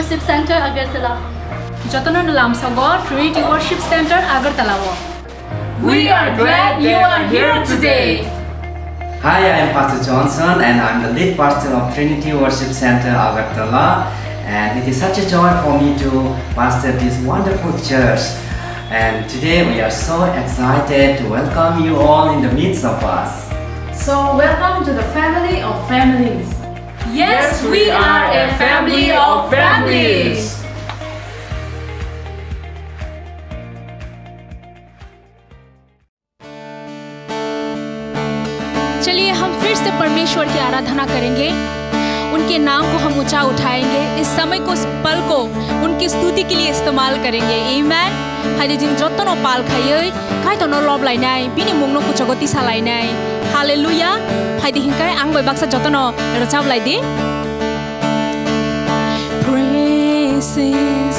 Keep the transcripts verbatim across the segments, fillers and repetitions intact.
Worship Center Agartala. Jotono no lamsogo Trinity Worship Center Agartala o. We are glad you are here today. Hi, I am Pastor Johnson and I'm the lead pastor of Trinity Worship Center Agartala. And it is such a joy for me to pastor this wonderful church. And today we are so excited to welcome you all in the midst of us. So, welcome to the family of families. Yes, we are a family of families. चलिए हम फिर से परमेश्वर की आराधना करेंगे, उनके नाम को हम ऊंचा उठाएंगे, इस समय को, इस पल को उनकी स्तुति के लिए इस्तेमाल करेंगे। Amen. Phaidi jing jotono pal khaiwi Kaitorno lob lainai, bini mungno kuchugo tisa lainai. Hallelujah. Phaidi hinkai ang bai baksa jotono rwchap lai di. Praises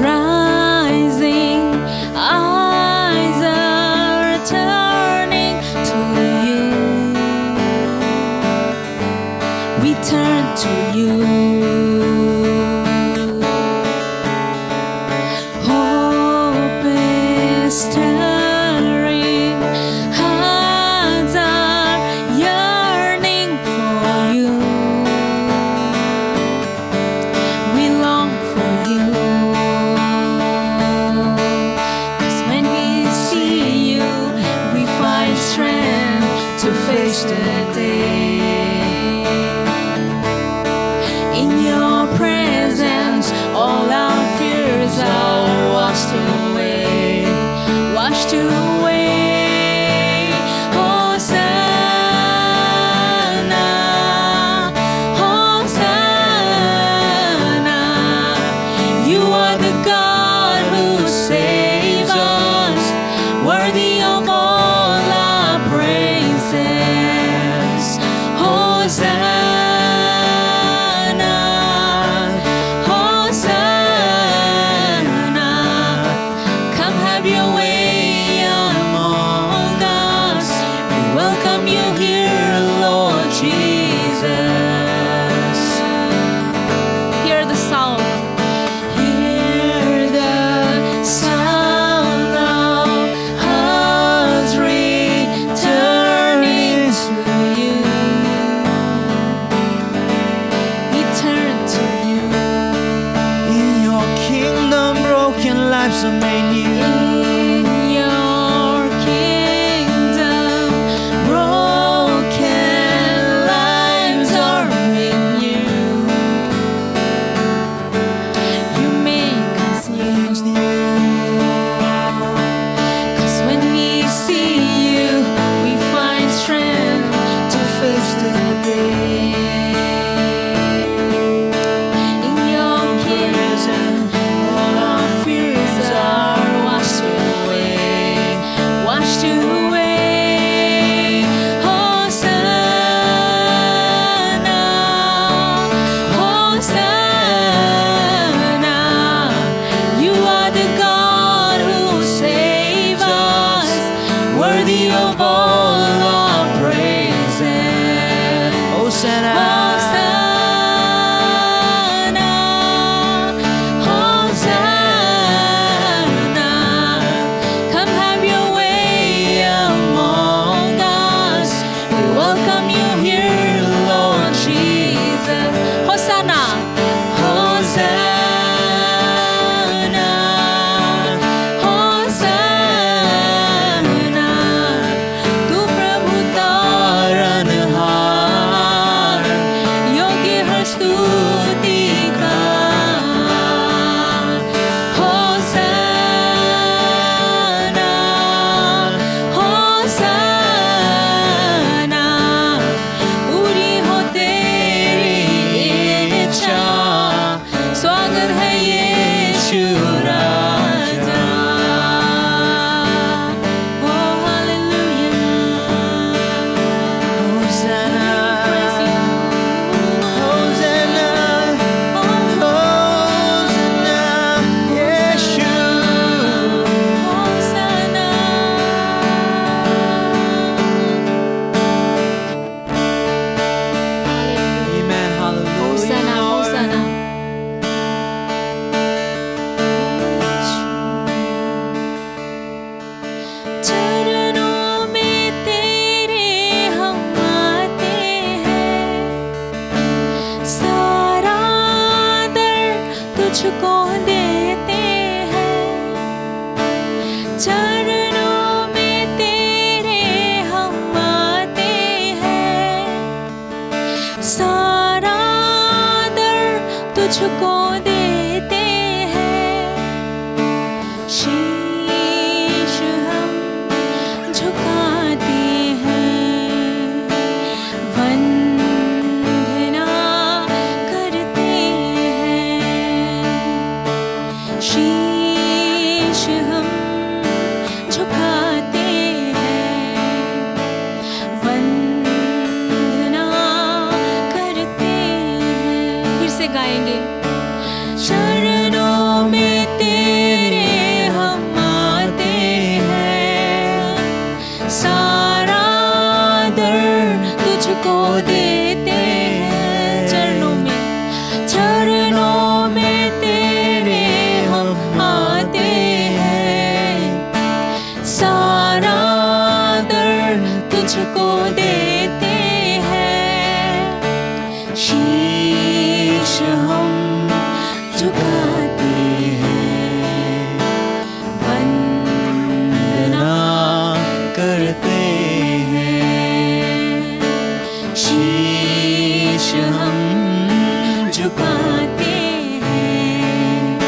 rising, eyes are turning to you. We turn to you. Hope is stirring, hearts are yearning for you. We long for you. 'Cause when we see you, we find strength to face the day. In your presence, all our fears are washed away, washed away. Hosanna, Hosanna. You are the God who saves us, worthy of all our praises. Hosanna, Hosanna. Come have your way among us. We welcome you here, Lord Jesus. Hear the sound. Hear the sound of hearts returning to you. We turn to you. In your kingdom, broken lives are made new. In your kingdom, broken lives are made new. You make us new. 'Cause when we see you, we find strength to face the day. In your presence, all our fears are washed away, washed away. Hosanna, Hosanna. You are the God who saves us, worthy of all our praises. Hosanna. Hosanna, Hosanna. Come have your way among us. We welcome you here, Lord Jesus. Hosanna. Hosanna, Hosanna. Tu तुझको देते हैं, शीश हम झुकाते हैं, वंदना करते हैं। शीश हम झुकाते हैं, वंदना करते हैं। फिर से गाएंगे। चरणों में तेरे हम आते हैं, सारा दर्द तुझको देते हैं। चरणों में, चरणों में तेरे हम आते हैं, सारा दर्द तुझको देते हैं। शीश हम झुकाते हैं, वंदना करते हैं। शीश हम झुकाते हैं,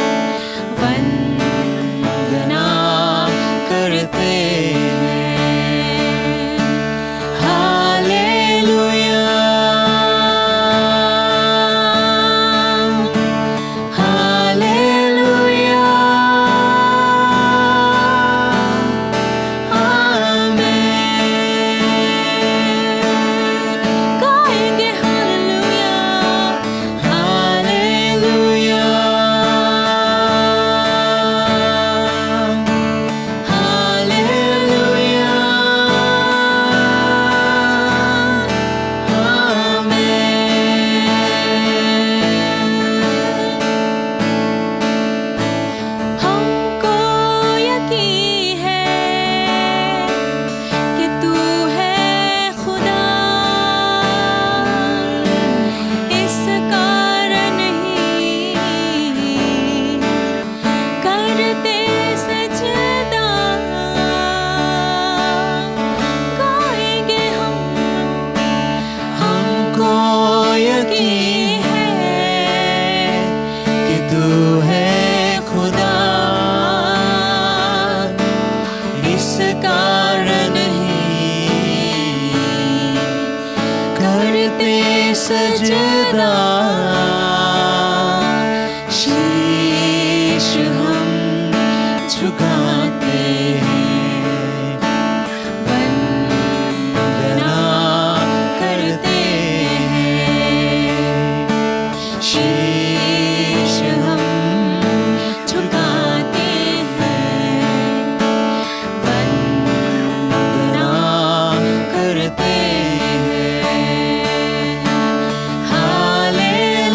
वंदना करते हैं। हालेलुया, हालेलुया, आमेन। गाएंगे हालेलुया, हालेलुया, हालेलुया, आमेन। हमको यकीन है कि तू है खुदा, इस कारण ही करते सजदा गाएंगे हम। हमको यकीन है कि तू है खुदा, इस कारण ही करते सजदा, शीश हम झुकाते हैं, वंदना करते हैं। शीश हम झुकाते हैं, वंदना करते हैं। Hallelujah,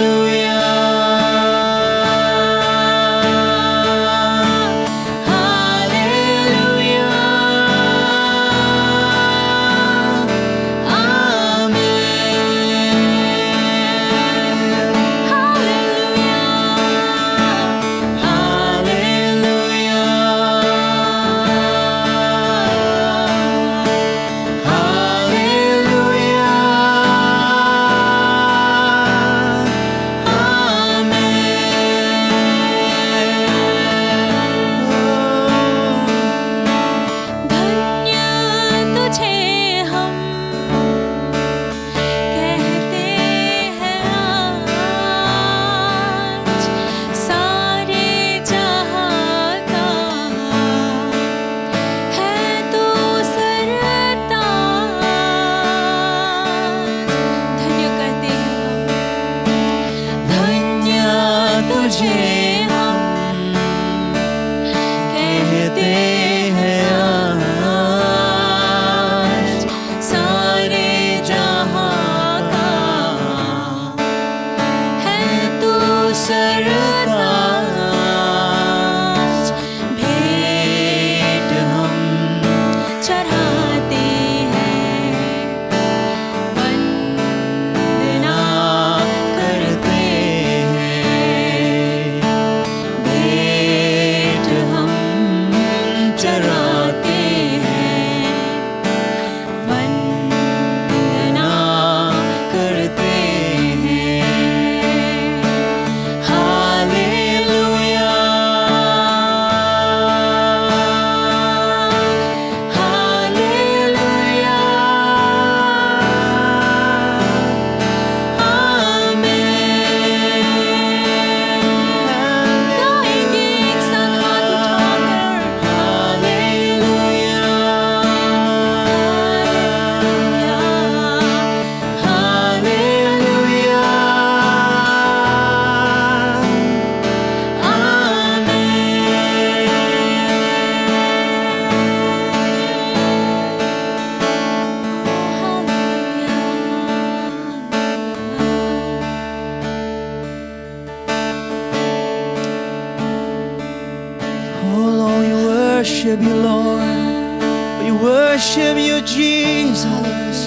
Worship you, Jesus.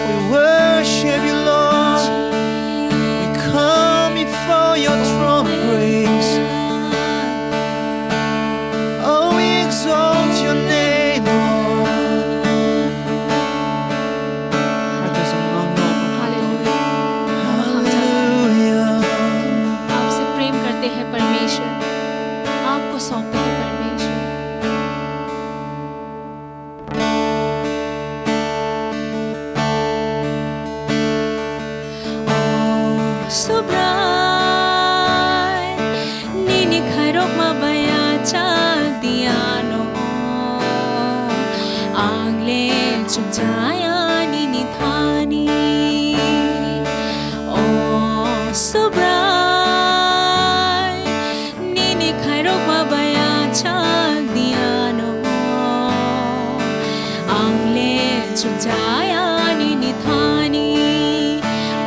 We worship you, Lord. We come before your throne of grace. Oh, we exalt your name, Lord. Hallelujah. Hallelujah. आपसे प्रेम करते हैं परमेश्वर, आपको सौंपते हैं परमेश्वर। O Subrai, nini khairokma bai achak di ano, ang le chukjaya nini thani. O Subrai, nini khairokma bai achak di ano, ang le chukjaya nini thani.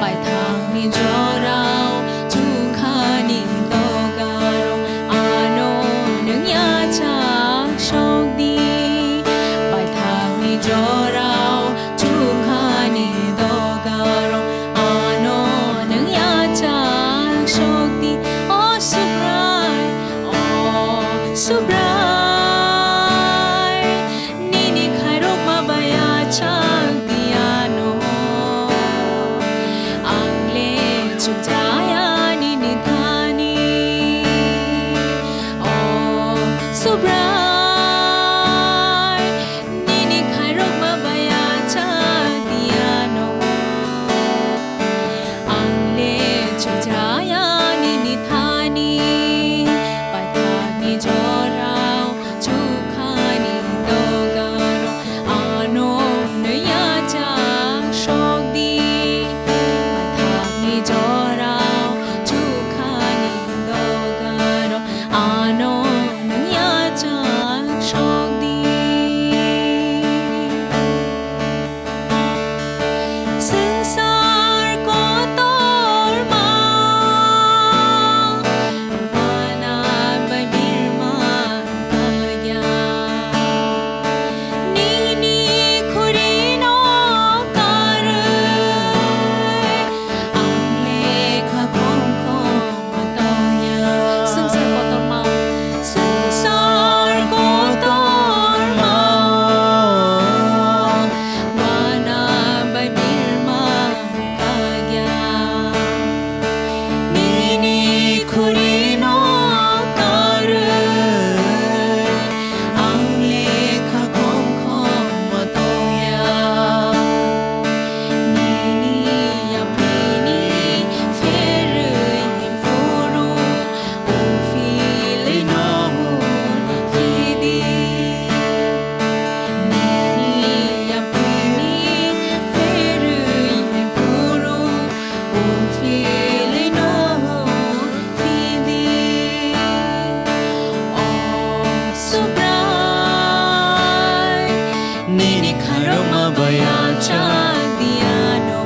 Paithakni jorao chukhani dogarok ano nwng yachak sok di. Paithakni jorao chukhani dogarok ano nwng yachak sok di. O Subrai, o Subrai, nini khairokma bai achak di ano, ang le chukjaya nini thani. O Subrai, nini khairokma bai achak di ano, ang le chukjaya nini thani. Paithakni jorao chukhani dogarok ano nwng yachak sok di. Paithakni jorao chukhani dogarok ano nwng yachak sok di. Swngchar kotorma wana bai birma kaya. Nini khurino karwi ang lekha khongkhong ma tongya. Swngchar kotorma, swngchar kotorma wana bai birma kaya. Nini khurino karwi ang lekha khongkhong ma tongya. Nini yaphini pherwi phuru uphilwi no hwn phidi. Nini yaphini pherwi phuru uphilwi no hwn phidi. O Subrai, nini khairokma bai achak di ano,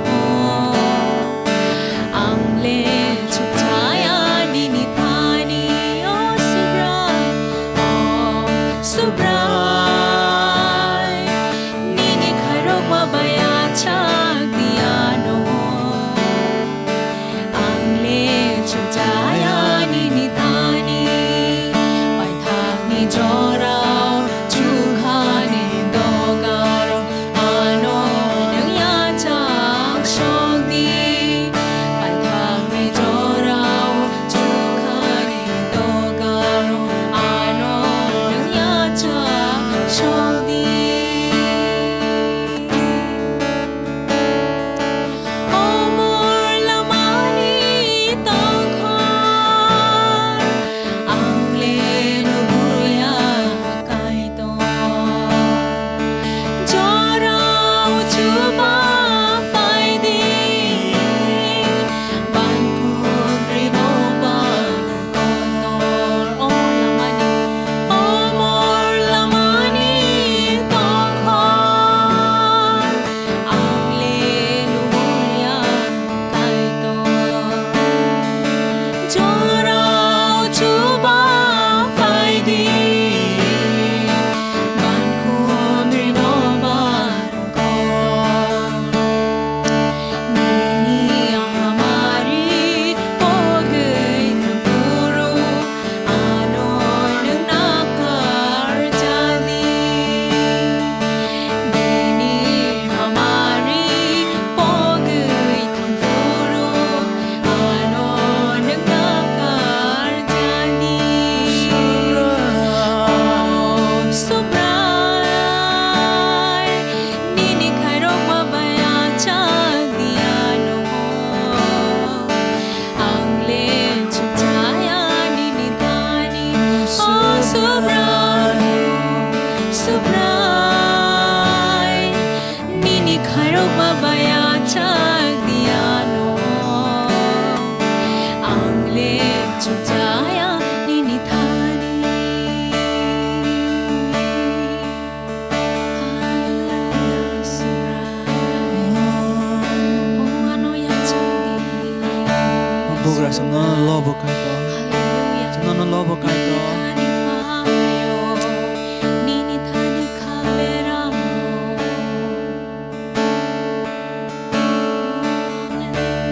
ang le chukjaya nini thani. O Subrai, o Subrai, nini khairokma bai achak di ano, ang le chukjaya nini thani. Paithakni jorao chukhani dogarok ano nwng Chwng nono lobo Kaitor. Hallelujah. Chwng nono lobo Kaitor. Nini thani phaio, nini thani kha beramo.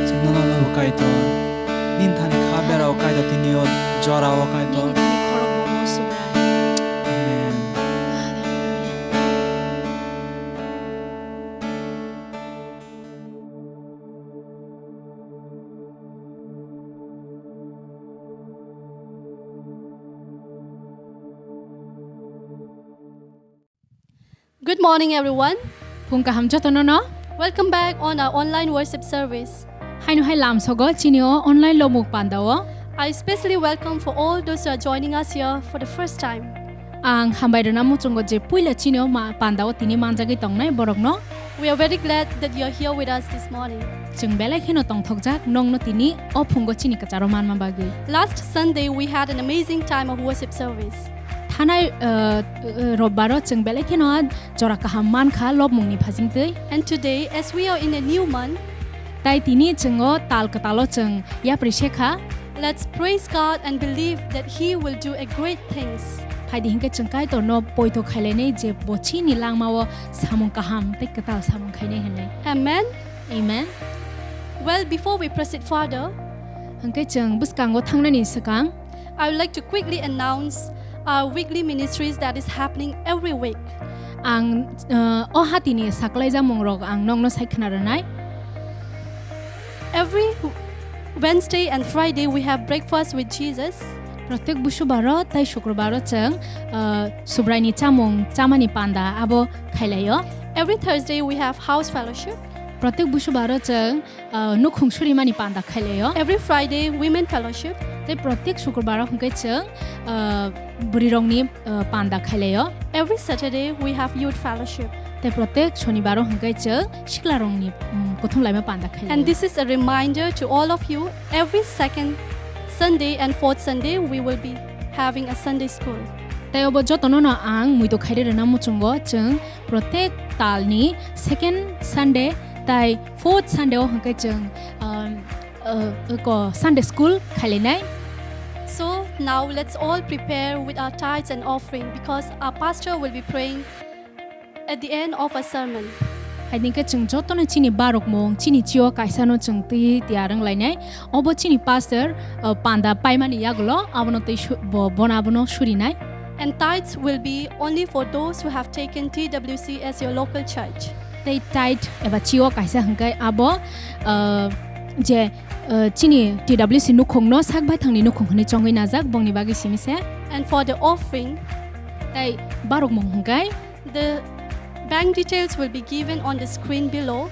Chwng nono lobo Kaitor. Nini thani kha berao Kaitor, tini o jorao Kaitor. Nini thani khorokbo mo Subrai. Amen. Hallelujah. Good morning, everyone. Phung kaham jotono no. Welcome back on our online worship service. Haino hai lamsogo chini o online lomuk panda o. I especially welcome for all those who are joining us here for the first time. Ang hambai rwna muchungo je puila chini o ma-, panda o tini manjagwi tongnai borok no. We are very glad that you are here with us this morning. Chwng belai kheno tongthokjak nongno tini o phungo chini kwcharo manma bagwi. Last Sunday, we had an amazing time of worship service. Thanai, uh, uh, robbaro chwng belai kheno jora kaham mankha lobmungni phasingtwi. And today, as we are in a new month, tai tini chwng o tal kwtalo chwng yapri sekha. Let's praise God and believe that He will do a great things. Phaidi hinkhe chwng Kaitorno poito khailainai je bo chini langmao samung kaham tei kwtal samung khainai hinwi. Amen. Amen. Well, before we proceed further, hinkhe chwng bwskango thangnani swkang, I would like to quickly announce our weekly ministries that is happening every week. Ang, uh, o hatini saklaijamung rok ang nokno sai khna rwnai. Every Wednesday and Friday we have breakfast with Jesus. Protek busubaro tai shukrubaro chwng, uh, Subraini chamung chamani panda abo khailaio. Every Thursday we have house fellowship. Protek busubaro chwng, uh, nukhung surimani panda khailaio. Every Friday women fellowship. Tei protek shukrubaro hwnkhe chwng, uh, bwrwirokni uh, panda khailaio. Every Saturday we have youth fellowship. Tei protek shonibaro hwnkhe chwng siklarokni, um, kuthum laima panda khailaio. And this is a reminder to all of you, every second Sunday and fourth Sunday we will be having a Sunday school. Tei obo jotono no ang muitu khairi rwna muchungo, chwng protek talni second Sunday tai fourth Sunday o hwnkhe chwng, um, uh, ko Sunday school khailainai. So now let's all prepare with our tithes and offering because our pastor will be praying at the end of our sermon. Haidinke chwng jotono chini barokmung, chini chio kaisano chwng twi tiyar wng lainai. Obo chini pastor, uh, panda paimani yagulo abono twi su-, bo, bono abono surinai. And tithes will be only for those who have taken T W C as your local church. Tei tithe eba chio kaisa hwnkhe abo, uh, je, uh, chini T W C nukhungno sak baithangni nukhung hwnwi chongwi najak, bongni bagwi simi se. And for the offering, tei barokmung hwnkhe the bank details will be given on the screen below.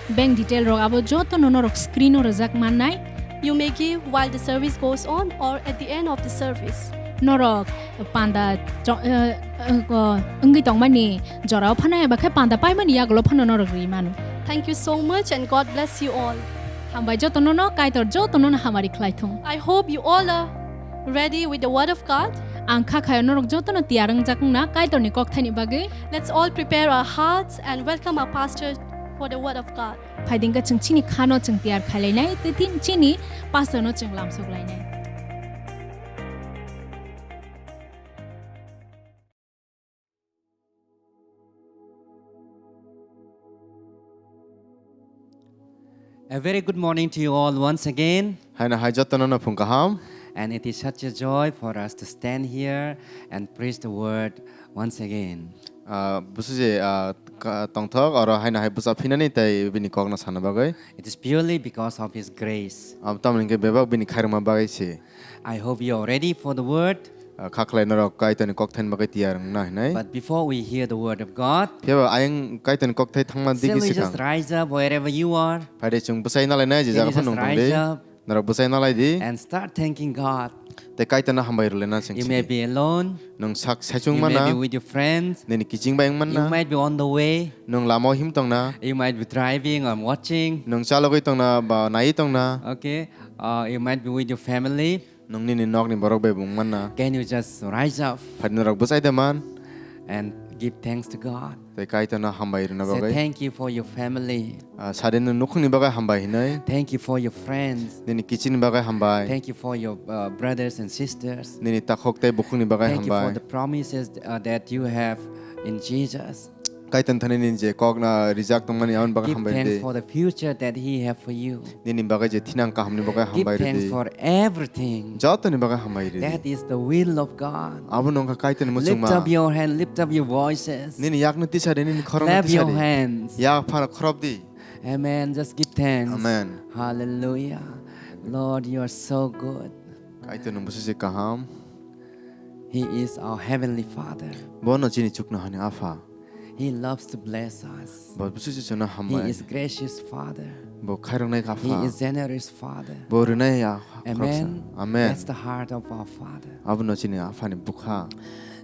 Bank detail rok abo jotono norok screen o rwjak mannai. You may give while the service goes on or at the end of the service. Norok panda cho-, eh, eh, ko, wngwi tongmani jorao phano eba khe panda paimani yagulo phano norok rwi mano. Thank you so much and God bless you all. Hambai jotono no, Kaitor jotono no hamari khlai thung. I hope you all are ready with the word of God. Ang kha khayo norok jotono tiyar wngjak wngna Kaitorni kokthaini bagwi. Let's all prepare our hearts and welcome our pastor for the word of God. Phaidingkha chwng chini khano chwng tiyar khailainai, tei tin chini pastorno chwng lamsok lainai. A very good morning to you all once again. Haino hai jotono no phung kaham. And it is such a joy for us to stand here and preach the word once again. Ah, busu je, ah, ka-, tongthok, oro haino hai bwsa phinani tei bini kokno sana bagwi. It is purely because of His grace. Am tamoni hwnkhe bebak bini khairokma bagwi se. I hope you are ready for the word. Ah, kha khlai norok Kaitorni kokthai bagwi tiyar wngna hinai. But before we hear the word of God, Phiya ba ayang Kaitorni kokthai thangma shall digini we just swkang rise up wherever you are? Phaide chwng bwsai nalainai je Can you jaga just phano rise tongdi. Up? Norok bwsai nalai di. And start thanking God. Tei Kaitorno hambai rwlaina chwng You may sidi. Be alone. Nwng sak saichung You may mana. Be with your friends. Nini kiching bai wng mana. You might be on the way. Nwng lama o him tongna. You might be driving or watching. Nwng chalogwi tongna ba naiwi tongna. Okay. Uh, you might be with your family. Nwng nini nokni borok bai bo wng mana. Can you just rise up? Phai norok bwsai de man. And give thanks to God. Tei Kaitorno hambai rwna Say bagwi. Thank you for your family. Ah, sadino nukhungni bagwi hambai hinwi. Thank you for your friends. Nini kichini bagwi hambai. Thank you for your, uh, brothers and sisters. Nini takhuk tei bukhukni bagwi hambai. Thank you for the promises, uh, that you have in Jesus. Kaitor thani nini je kokna rijak tongmani aboni bagwi hambai. Give thanks for the future that He have for you. Nini bagwi je thinang kahamni bagwi hambai rwdi. Give thanks for everything. Jotoni bagwi hambai rwdi. That is the will of God. Abo wngkha Kaitorni muchungma. Lift up your hand, lift up your voices. Nini yakno tisadi, nini khorokno tisadi. Clap your hands. Yak phano khorop di. Amen. Just give thanks. Amen. Hallelujah. Lord, you are so good. Kaitor nwng bwswk se kaham. He is our heavenly Father. Bono chini chuknohani Apha. He loves to bless us. Bo bwswk se chwngno hambai. He is gracious Father. Bo khairoknai kha Apha. He is generous Father. Bo rwnai ya khoroksa. Amen. Amen. That's the heart of our Father. Abono chini Aphani bwkha.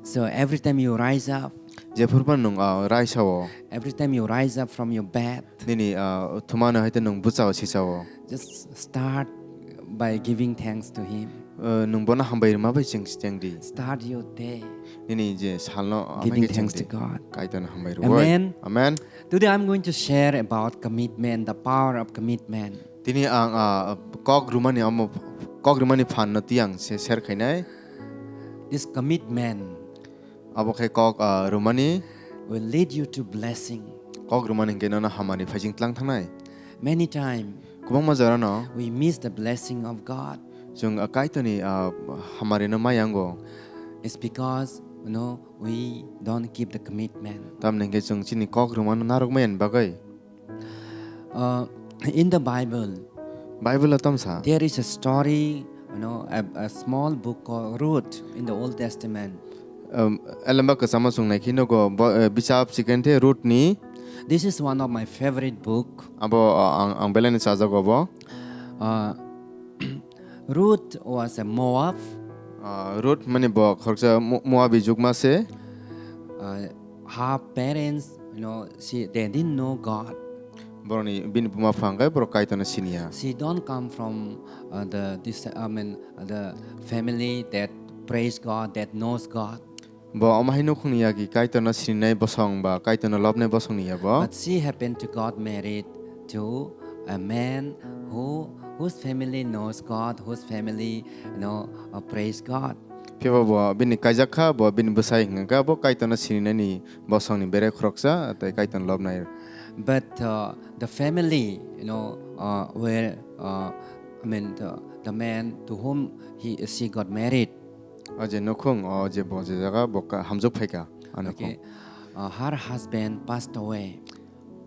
So every time you rise up, jephuru phano nwng, ah, raisa o. Every time you rise up from your bed, nini, ah, thumano hai to nwng bwchao sichao. Just start by giving thanks to Him. Uh, nwng bono hambai rwma bai cheng, cheng di. Start your day. Nini je salno, ah, giving thanks to God. Kaitorno hambai rwoi. Amen. Amen. Today I'm going to share about commitment, the power of commitment. Tini ang, ah, kok rwmani amo, kok rwmani phan no tiyang se share khainai. This commitment Abo khe kok, ah, rwmani. Will lead you to blessing. Kok rwmani hwnkhe nono hamari phaising tlang thangnai. Many time, kwbangma jorano we miss the blessing of God. Chwng, ah, Kaitorni, ah, hamarino ma yango. It's because, you know, we don't keep the commitment. Tamni hwnkhe chwng chini kok rwmano narwkmani bagwi. Uh, in the Bible, Bible o tamo sa? There is a story, you know, a, a small book called Ruth in the Old Testament. Um, Elemba kwchama chwng naikhe nugo bo, eh, bichap chikenthe Ruth ni. This is one of my favorite book. Abo, uh, ang, ang belai no chajago bo. Uh, Ruth was a Moab. Uh, Ruth mani bo khoroksa Mo-, Moabi jukma se. Uh, her parents, you know, she, they didn't know God. Borokni bini buma bupha hwnkhe borok Kaitorno siniya. She don't come from, uh, the, this, I mean, the family that praise God, that knows God. Bo omo hai nukhungni yagi Kaitorno sininai bosong ba Kaitorno lobnai bosongni ya bo. But she happened to got married to a man who, whose family knows God, whose family, you know, uh, praise God. Phiya bo, bo bini kaijak kha, bo bini bwsai hwnkha kha, bo Kaitorno sininani bosongni bere khoroksa, tei Kaitorno lobnai. But, uh, the family, you know, uh, where, uh, I mean, the, the man to whom he, she got married. O je nukhung, o je bo je jaga, bo ka-, hamjwk phaikha, a nukhung. Okay. Uh, her husband passed away.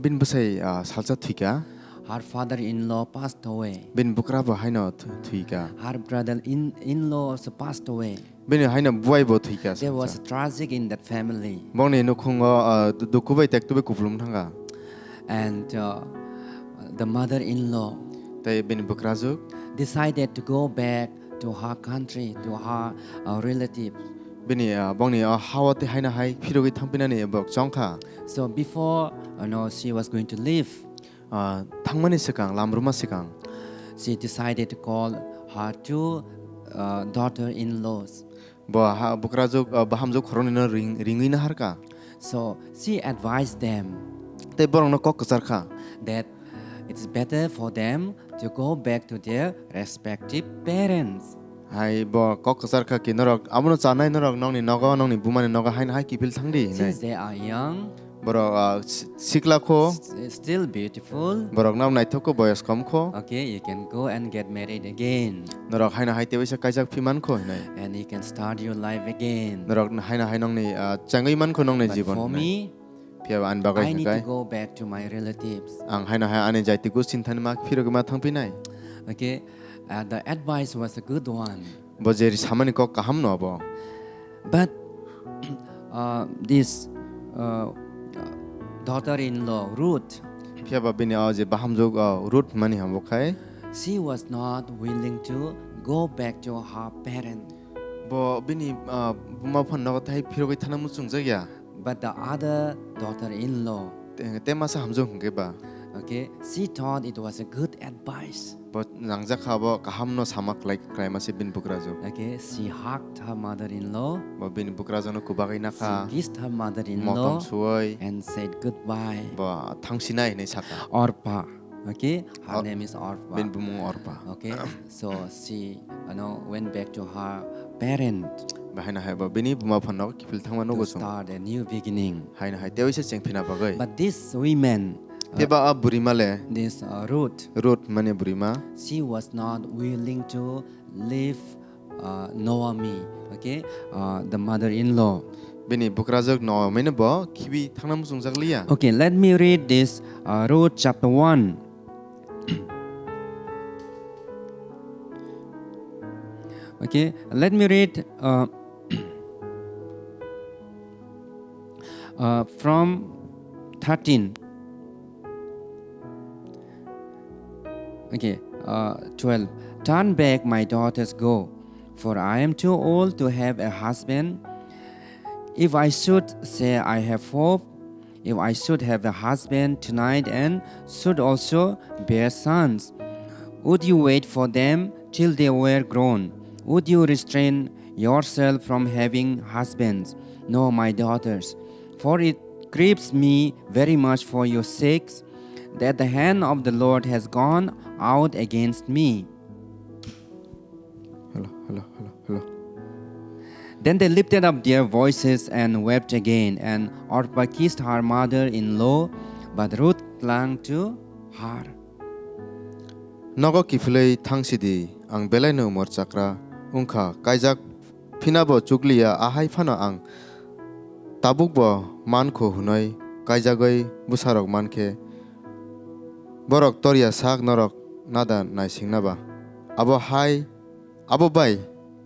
Bini bwsai, ah, salsa thwikha. Her father-in-law passed away. Bini bwkra bo haino th-, thwikha. Her brother-in-, in-law also passed away. Bini haino buai bo thwikha. There was a tragic in that family. Bongni nukhungo, ah, du-, dukhu bai tekto bai kupulung thangkha. And, uh, the mother-in-law Tei bini bwkrajwk decided to go back to her country, to her, uh, relative. Bini, ah, bongni, ah, ha-o tei haino hai phirogwi thangpinani bo chongkha. So before, you know, she was going to leave, Ah, thangmani swkang, lam rwma swkang. She decided to call her two, uh, daughter-in-laws. Bo ha, bwkrajwk, ah, bahamjwk khoroknwino ring-, ringwi naharkha. So she advised them Tei borokno kok kwcharkha. that it is better for them to go back to their respective parents. Hai bo kok kwcharkha ki norok abono chanai norok nongni nogo, nongni bumani nogo haino hai kiphil thangdi hinwi. Since they are young, Borok, ah, si-, sikla kho. s-, still beautiful. Borok nang naithok kho, boyos kom kho. Okay, you can go and get married again. Norok haino hai tebaisa kaijak phi man kho hinwi. And you can start your life again. Norok haino hai nongni, ah, chengwi man kho nongni But jibon for hinwi. me, Phiya bo ani bagwi I need to hwnkhe go back to my relatives. Ang haino hai ani jaiti gustin thani ma phirogwi ma thangphinai. Okay, uh, the advice was a good one. Bo je samani kok kaham no abo. But, uh, this, uh, daughter-in-law, Ruth, Phiya ba bini o je bahamjwk, o, Ruth mani hamo khai. she was not willing to go back to her parents. Bo bini, uh, buma phan nogo thai phirogwi thana muchungjak ya. But the other daughter-in-law, Te, te masa hamjwk hwnkhe ba. Okay, she thought it was a good advice. Bo nangjak kha, bo kaham no sama klai, klaima se bini bukrajwk. Okay, she hugged her mother-in-law. Bo bini bukrajwk no kubagwi nakha. She kissed her mother-in-law. Motom suwoi. And said goodbye. Bo thangsinai hinwi sakha. Orpah. Okay, her Or-, name is Orpah. Bini bumung Orpah. Okay, so she, you know, went back to her parent. Bahai no hai bo bini buma phano kiphil thangma nugo to chwng. Start a new beginning. Hai no hai tei waisa cheng phina bagwi. But this women, uh, Tei ba a burima le. This, uh, Ruth. Ruth mane burima. She was not willing to leave, uh, Naomi, okay, uh, the mother-in-law. Bini bukrajwk Naomi no bo khibi thangna muchungjak liya. Okay, let me read this, uh, Ruth chapter one. Okay, let me read, uh, uh, from thirteen. Okay, uh, twelve. "Turn back, my daughters, go, for I am too old to have a husband. If I should say I have hope, if I should have a husband tonight and should also bear sons, would you wait for them till they were grown? Would you restrain yourself from having husbands? No, my daughters, for it grieves me very much for your sakes that the hand of the Lord has gone out against me." Hello, hello, hello, hello. Then they lifted up their voices and wept again, and Orpah kissed her mother-in-law, but Ruth clung to her. Nogo kiphilwi thangsidi, ang belaino umor chakra wngkha, kaijak phinabo chukliya, ahai phano ang tabukbo mankho hwnwi kaijagwi bwsarok mankhe, borok torya sak norok nada naisingna ba? Abo hai, abo bai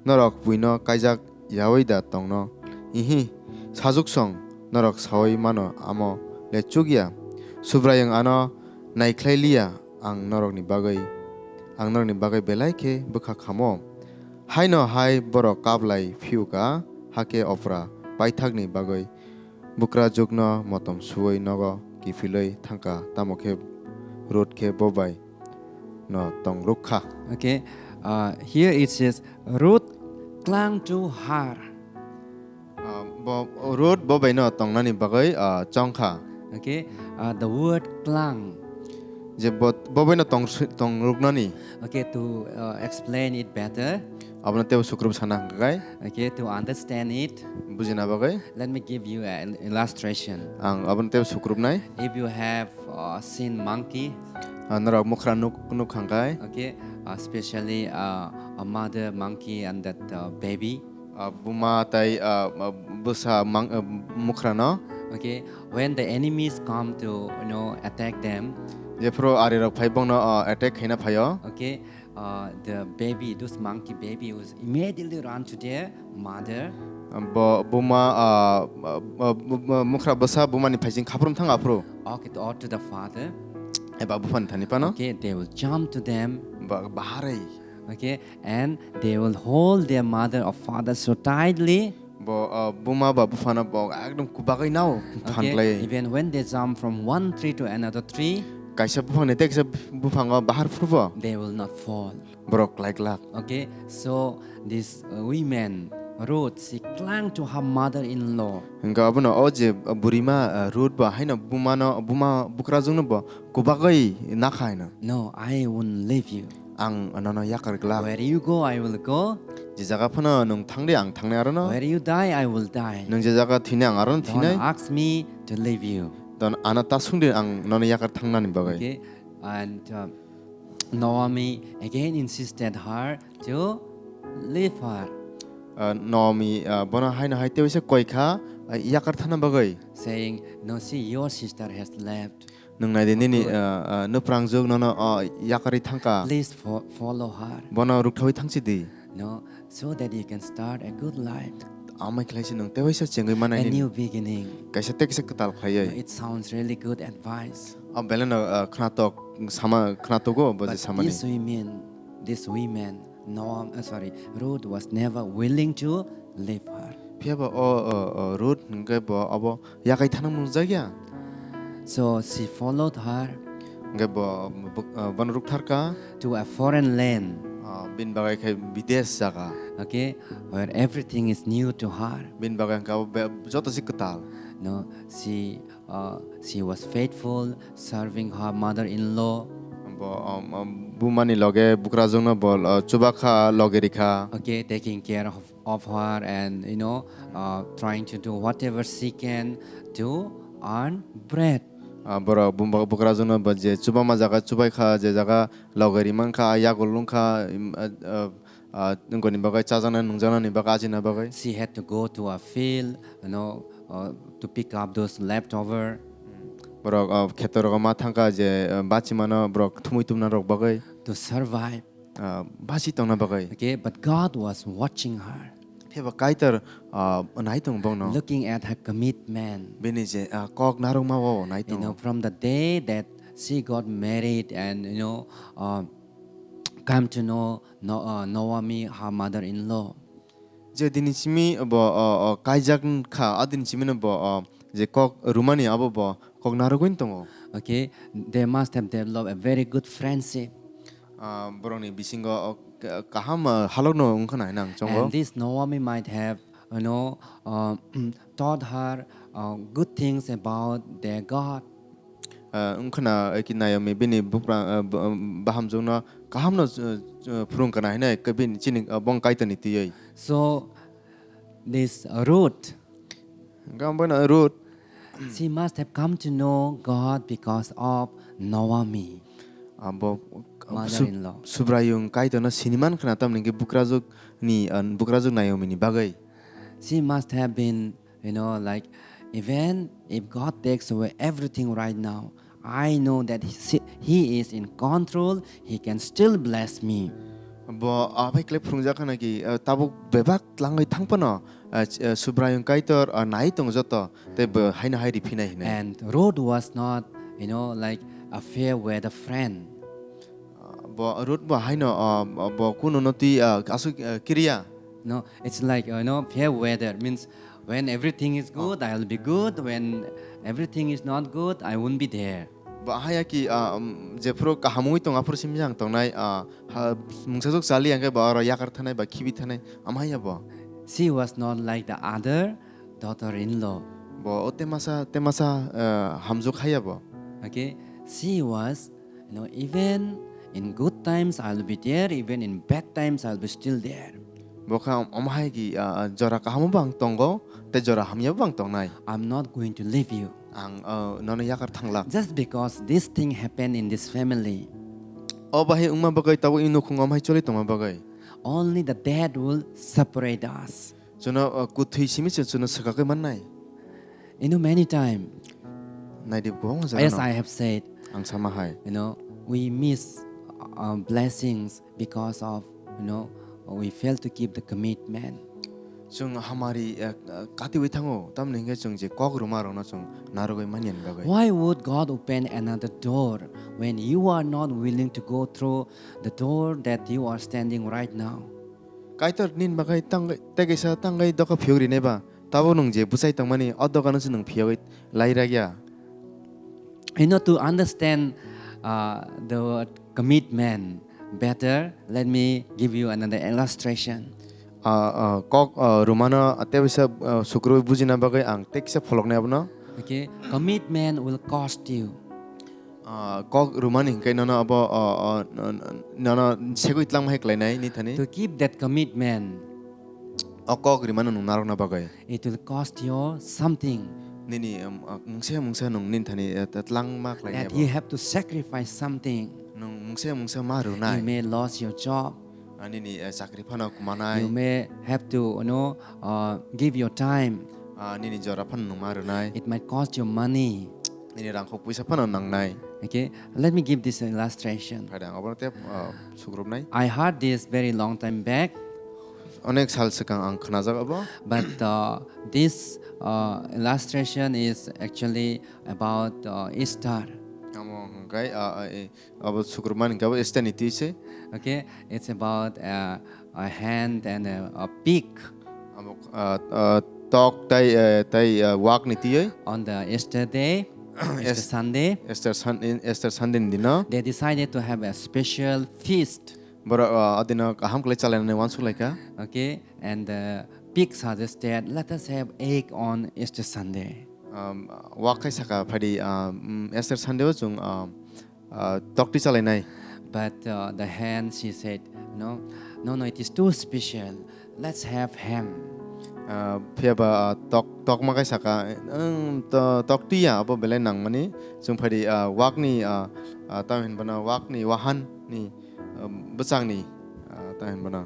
norok buino kaijak yaui da tongno? Ihi, sajuksong norok saui mano, amo le chukya. Subraiyung ano naikhlai liya, ang norokni bagwi, ang norokni bagwi belai khe bwkha khamo. Haino hai borok kap lai phiuka, hakhe Opra paithakni bagwi bukrajwkno motom suui nogo kiphilwi thangka, tamo khe Ruth khe bo bai no tong rwkha. Okay, uh, here it says, "Ruth clung to her." Uh, bo, Ruth bo bai no tongnani bagwi, uh, chongkha. Okay, uh, the word clung. Je bo, bo bai no tong, tong rwknani. Okay, to, uh, explain it better. Abono teibo sukrup sana hwnkha kai. Okay, to understand it, bujina bagwi. Let me give you an illustration. Ang abono teibo sukrupnai. If you have, uh, seen monkey, ah, norok mukhra nuk, nuk hwnkha kai. Okay, uh, especially, uh, a mother monkey and that, uh, baby. Ah, buma tai, ah, ah, bwsa mang, ah, mukhra no. Okay, when the enemies come to, you know, attack them, jephru ari rok phai bongno, ah, attack khaina phaio. Okay, uh, the baby, those monkey baby was immediately run to their mother. Bo buma, ah, ah, ah, bu-, bu-, mukhra bwsa bumani phaising khaprum thang aphuru. Okay, to, or to the father. Eba buphani thani phano. Okay, they will jump to them. Ba-, baharwi. Okay, and they will hold their mother or father so tightly. Bo, ah, buma ba buphano bo ekdom kubagwi nao phan. Okay, klai. Even when they jump from one tree to another tree, kaisa buphangni tei kaisa buphango bahar phurbo, they will not fall. Borok klai glak. Okay, so this, uh, women, Ruth, she clung to her mother-in-law. Hingke abono o je, uh, burima, uh, Ruth ba haino bumano, buma bukrajwkno bo kubagwi nakha haino. "No, I won't leave you. Ang nono yakar glak. Where you go, I will go. Je jaga phano nwng thangdi, ang thangnai arono. Where you die, I will die. Nwng je jaga thwini, ang arono thwinai. Don't ask me to leave you." Don ano ta sungdi, ang nono yakar thangnani bagwi. Okay, and, uh, Naomi again insisted her to leave her. Uh, Naomi, uh, bono haino hai tei waisa koi kha, uh, yakar thana bagwi. Saying, "No, see, your sister has left." Nwng nai di nini, uh, uh, nuprangjwk nono, uh, yakarwi thangka. Please fo-, follow her. Bono rwkthawi thangsi di. No, so that you can start a good life. Amai khlai se nwng tei waisa chengwi manai. A new beginning. Kaisa tei kaisa kwtal khlaiwi. No, it sounds really good advice. O belai no, uh, khnatok sama, khnatogo bo je samani. But these women, these women, no, uh, sorry, Ruth was never willing to leave her. Phiya ba o, o, o Ruth hwnkhe bo abo yakai thana mungjakya. So she followed her. Hwnkhe bo, bo, ah, bono rwktharkha. To a foreign land. Ah, bini bagwi khe bidesh jaga. Okay, where everything is new to her. Bini bagwi hwnkhe abo be-, joto se kwtal. No, she, uh, she was faithful, serving her mother-in-law. Bo, um, um, bumani loge bukrajwkno bo, uh, chubakha, loge rikha. Okay, taking care of, of her and, you know, uh, trying to do whatever she can to earn bread. Ah, borok bumba-, bukrajwkno bo je chubama jaga chubaikha, je jaga loge rimankha, yagul lungkha, im, ah, ah, ah, nokni bagwi chajaknai nungjaknani bagwi, ajina bagwi. She had to go to a field, you know, uh, to pick up those leftover. Borok, ah, kheto rogo ma thangkha je, ah, bachimano borok thumui tumna rok bagwi. To survive. Ah, basi tongna bagwi. Okay, but God was watching her. Phiya ba Kaitor, ah, nai tongo bongno. Looking at her commitment. Bini je, ah, kok narwkma o nai tongo. You know, from the day that she got married and, you know, uh, come to know No-, uh, Naomi, her mother-in-law. Je dini simi bo, o, o, kaijak kha, a dini simi no bo, o, je kok rwmani abo bo kok narwgwini tongo. Okay, they must have developed a very good friendship. Ah, borokni bisingo, o, ka-, kaham, ah, halokno wngkha na hinwi ang chongo. And this Naomi might have, you know, uh, taught her, uh, good things about their God. Ah, wngkhwna, eh, ki Naomi bini bupra, eh, b-, um, bahamjwkno kahamno, eh, eh, phwrwngkha na hinwi khe bini chini, eh, bong Kaitorni twiwi. So, this Ruth, hwnkhe omo bono Ruth, she must have come to know God because of Naomi, ah, bo, ah, su-, mother-in-law. Subraiyung Kaitorno siniman khwna, tamni hwnkhe bukrajwkni, ah, bukrajwk Naomini bagwi. She must have been You know, like, even if God takes away everything right now, I know that he, He is in control, He can still bless me. Bo abai kle phwrwngjak khana ki, eh, tabuk bebak tlangwi thang phano, eh, ch-, eh, Subraiyung Kaitor, eh, nai tong joto, tei bo haino hai riphinai hinwi. And Ruth was not, you know, like, a fair weather friend. Ah, bo Ruth bo haino, ah, bo kuno no twi, ah, aswk, ah, kiriya. No, it's like, uh, you know, fair weather means when everything is good, I'll be good. When everything is not good, I won't be there. Bo haya ki, ah, um, jephuru kaham wngwi tong, aphuru simi jang tongnai, ah, ha, mungsa juk chali hwnkhe bo oro yakar thanai ba khibi thanai, ama haya bo. She was not like the other daughter-in-law. Bo o temasa, temasa, ah, hamjwk haya bo. Okay, she was You know, even in good times, I'll be there. Even in bad times, I'll be still there. Bo kha om-, omo hai ki, ah, ah, jora kaham bo ang tongo, tei jora hamya bo ang tongnai. I'm not going to leave you. Ang, ah, nono yakar thanglak. Just because this thing happened in this family. O bahai wngma bagwi tabuk i nukhung om hai choli tongma bagwi. Only the death will separate us. Chwngno, uh, kwthwi simi se chwngno swkagwi mannai. You know, many time, Naidi kwbangma jaga as no. I have said, Ang sama hai. You know, we miss, uh, blessings because of, you know, we fail to keep the commitment. Chwng hamari, uh, uh, katiwi thango, tamni hwnkhe chwng je kok rwma rokno chwng narwgwi manya ni bagwi. Why would God open another door when you are not willing to go through the door that you are standing right now? Kaitor nini bagwi tangwi, tei kaisa tangwi doka phiyok rinai ba, tabuk nwng je bwchai tongmani, o dokano se nwng phiyogwi lai rakya. You know, to understand, uh, the word commitment better, let me give you another illustration. Ah, ah, kok, ah, rwmano tei kaisa, ah, sukrubwi bujina bagwi ang tei kisa pholoknai abono. Okay, commitment will cost you. Ah, kok rwmani hwnkhe nono abo, ah, ah, n-, n-, nono segwi tlangma hai khlainai ni thani. To keep that commitment, O kok rwmano nwng narwkna bagwi. It will cost you something. Nini, um, ah, mungsa mungsa nwng nini thani, eh, ta-, tlangma khlainai That abo. You have to sacrifice something. Nwng mungsa mungsa ma rwnai. You may lose your job. Ah, nini, eh, chakri phano kwmanai. You may have to, you know, uh, give your time. Ah, nini jora phano nwng ma rwnai. It might cost you money. Nini rangkhok puisa phano nangnai. Okay, let me give this illustration. Phaida ang obono tei, ah, sukrupnai. I heard this very long time back. Onek sal swkang ang khnajak abo. But, uh, this, uh, illustration is actually about, uh, Easter. Amo hwnkhe, ah, ah, eh, Abo sukrupmani hwnkhe abo Easter ni twi se. Okay, it's about, uh, a hen and a, a pig. Abo, uh, uh, tok tai, uh, tai, uh, wak ni twiwi. On the Easter day. Easter Yes. Sunday, Easter Sun-, Easter Sunday ni dino. They decided to have a special feast. Borok, uh, adino kaham khlai chalainani wansuk laikha. Okay, and the pig suggested, "Let us have egg on Easter Sunday." Um, wak khai saka phaidi, um, Easter Sunday o chwng, um, uh, tokti chalainai. But, uh, the hen, she said, "No, no, no, it is too special. Let's have ham." Uh, phiya ba, uh, tok, tokma khai saka, "Ang to, tokti ya, abo belai nangmani." Chwng phaidi, uh, wakni, uh, uh, tamo hinba no wakni wahan ni, uh, bwchangni, uh, tamo hinba no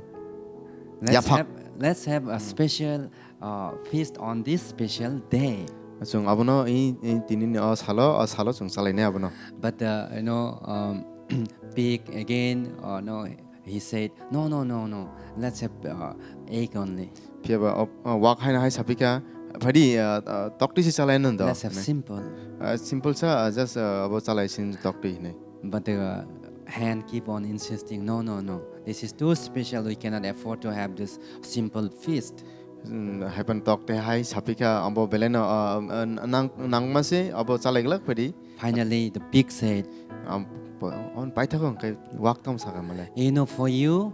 Let's yaphak. Have, let's have a Hmm. special, uh, feast on this special day. Chwng abono i, i tini ni o salo, o salo chwng chalainai abono. But, uh, you know, um, pig again, uh, no, he said, "No, no, no, no. Let's have, uh, egg only." Phiya ba, o, o, wak haino hai sapikha, "Phaidi, uh, uh, tokti se chalainani do." Let's have Ne? Simple. Uh, simple sa, uh, just, uh, abo chalai sin tokti hinwi. But the, uh, hen keep on insisting, "No, no, no. This is too special. We cannot afford to have this simple feast." Hmm, haipan tokti hai sapikha, abo belai no, uh, uh, nang, nangma se, abo chalai glak phaidi. Finally, the pig said, Am, po-, on paithago hwnkhe wak tamo sakha male. "You know, for you,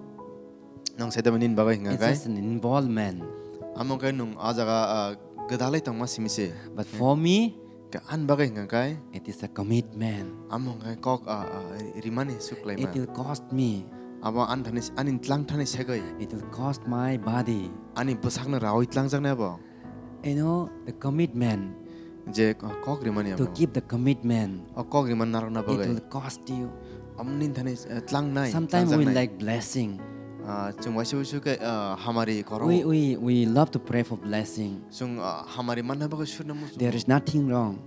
Nwng saida nini bagwi hwnka it's kai? Just an involvement. Amo khe nwng o jaga, ah, gwdalai tongma simi se. But for me, Khe ani bagwi hwnka kai? It is a commitment. Amo hwnkhe kok, ah, ah, rimani suk It laima. Will cost me. Abo ani thani, ani tlang thani segwi. It will cost my body. Ani bwsakno rawi tlangjaknai abo. You know, the commitment. Je, uh, kok rimani To abo. Keep the commitment. O kok rimani narwkna It bagwi. Will cost you. Amo nini thani, uh, tlangnai, Sometimes we tlangjak nai. Like blessing. Uh, chwng waisa waisa khe, uh, hamari koro. We, we, we love to pray for blessing. Chwng, uh, hamari manna bagwi surna muchungo. There is nothing wrong.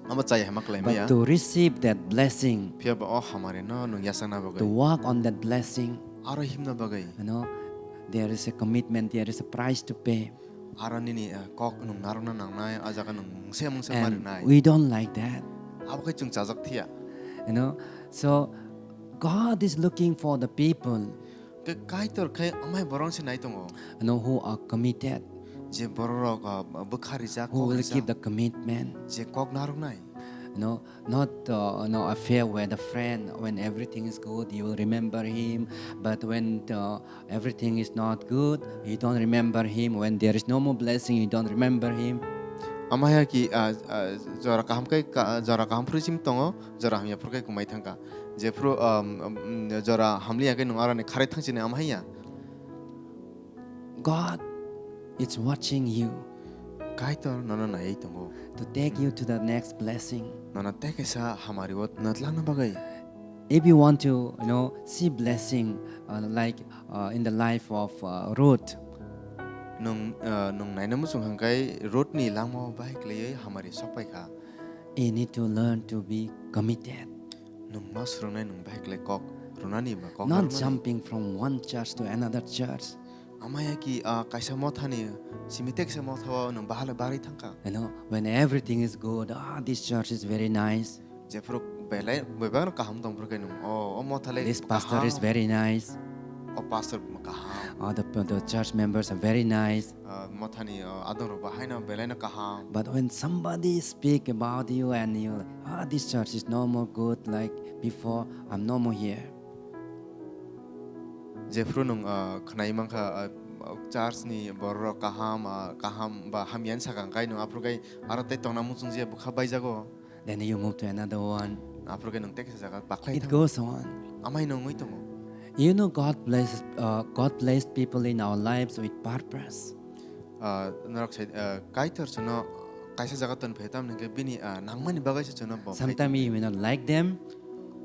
Abo chaya hama khlai maya. But to receive that blessing, Phiya ba o hamari no nwng yasakna bagwi. To walk on that blessing, Aro himna bagwi. You know, there is a commitment, there is a price to pay. Aro nini, eh, kok nwng narwkna nangnai, a jaga nwng mungsa mungsa And marinai. We don't like that. Abo khe chwng chajak thia. You know, so God is looking for the people Khe Kaitor khe amai borok se nai tongo. You know, who are committed. Je borok rok, ah, bwkha rijak, Who kok will rijak. Keep the commitment. Je kok narwknai. You know, not, uh, you know, a fair weather friend. When everything is good, you will remember him. But when, uh, everything is not good, you don't remember him. When there is no more blessing, you don't remember him. Amaya ki, ah, ah, jora kaham kai ka, jora kaham phuru sim tongo, jora hamya phuru kai kumai thangka. Je phuru, um, um, jora hamliya kai nung arani kharai thangchini amhaiya. God is watching you. Kaitor nono naiwi tongo. To take you to the next blessing. Nono tei kaisa hamari o natlangna bagwi. If you want to, you know, see blessing, uh, like, uh, in the life of, uh, Ruth. Nung, uh, nung naina muchung hangkai Ruth ni langmao bahai khlaiwi hamari sokpai kha. You need to learn to be committed. Nung no swrwngnai nung bahai khlai kok rwnani ba kok Not narwknani. Jumping from one church to another church. Amaya ki, ah, kaisa mothani simi tei kaisa mothao nwng bahala barwi thangkha. You know, when everything is good, "Ah, this church is very nice." Jephuru belai bebak kaham tongphuru khe nwng, "Oh, o motha le This pastor is kaham. Very nice. O pastor kaham. Oh, the, the church members are very nice." Ah, mothani, ah, adongrok bahaino belaino kaham. But when somebody speak about you and you, "Ah, this church is no more good like before. I'm no more here." Jephuru nwng, ah, khwnai mankha, ah, church ni borok rok kaham, ah, kaham ba hamya ni sakang kai nwng aphuru kai aro tei tongna muchung je bwkha baijago. Then you move to another one. Aphuru kai nwng tei kaisa jaga bakhlai It thango. Goes on. Amai nwngwi tongo. You know, God blesses, uh, God blessed people in our lives with purpose. Ah, norok sai, ah, Kaitor chwngno kaisa jaga ton phai tamni hwnkhe bini, ah, nangmani bagwi se chwngno bo phai Sometimes tongwi. You may not like them.